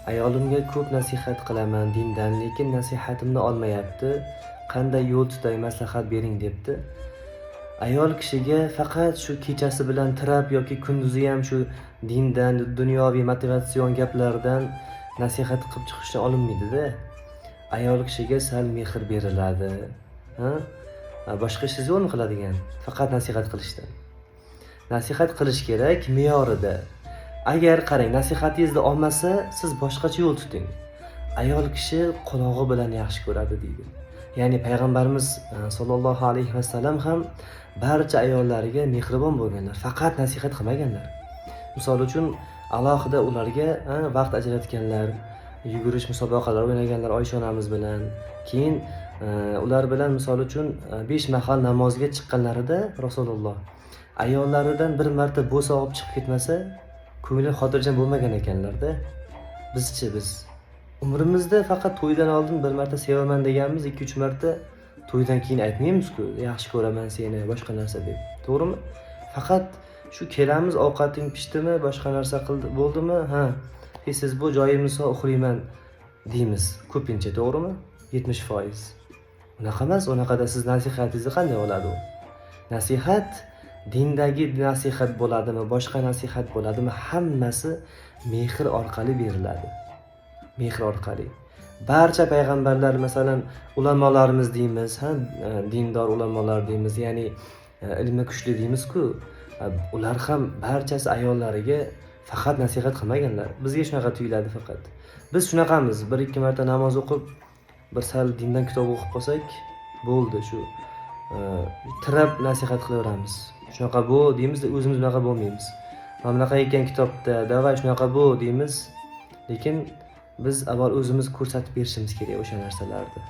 Ayolimga ko'p nasihat qilaman dindan, lekin nasihatimni olmayapti. Qanday yo'l tutay, maslahat bering, debdi. Ayol kishiga faqat shu kechasi bilan tirab yoki kunduzi ham shu dindan, dunyoviy motivatsion gaplardan nasihat qilib chiqishdan olinmaydida. Ayol kishiga sal mehr beriladi. Ha? Boshqa ishingiz yo'qmi qiladigan? Faqat nasihat qilishdan. Nasihat qilish kerak me'yorida. Agar qarang, nasihatingizni olmasa, siz boshqacha yo'l tuting. Ayol kishi qulog'i bilan yaxshi ko'radi, deydi. Ya'ni payg'ambarimiz sollallohu alayhi vasallam ham barcha ayollariga mehribon bo'lganlar, faqat nasihat qilmaganlar. Misol uchun, alohida ularga vaqt ajratganlar, yugurish musobaqalari o'ynaganlar Oysha onamiz bilan. Keyin ular bilan, misol uchun, 5 mahal namozga chiqqanlarida Rasululloh ayollaridan bir marta bo'sa olib chiqib ketmasa, ko'ngli xotirjam bo'lmagan ekanlarda. Bizchi, biz umrimizda faqat to'ydan oldin bir marta sevaman deganmiz, 2-3 marta. To'ydan keyin aytmaymiz-ku, yaxshi ko'raman seni, boshqa narsa deb. To'g'rimi? Faqat shu kelamiz, ovqating pishdimi, boshqa narsa qildi, bo'ldimi? Ha, tez bu joyimiz uxlayman deymiz ko'pincha, to'g'rimi? 70%. Unaqa emas, unaqada siz nasihatingizni qanday oladi u? Nasihat dindagi nasihat bo'ladimi, boshqa nasihat bo'ladimi, hammasi mehr orqali beriladi. Mehr orqali. Barcha payg'ambarlar, masalan, ulamolarimiz deymiz, ha, dindor ulamolar deymiz, ya'ni ilmi kuchli deymiz-ku, ular ham barchasi ayollariga faqat nasihat qilmaganlar. Bizga shunaqa tuyuladi faqat. Biz shunaqamiz, 1-2 marta namoz o'qib, bir sal dindan kitob o'qib qolsak, bo'ldi, shu tirab nasihat qilaveramiz. Shunaqa bu deymiz, o'zimiz bunaqa bo'lmaymiz. Mana bunaqa ekan kitobda, давай shunaqa bu deymiz, lekin biz avval o'zimiz ko'rsatib berishimiz kerak o'sha narsalarni.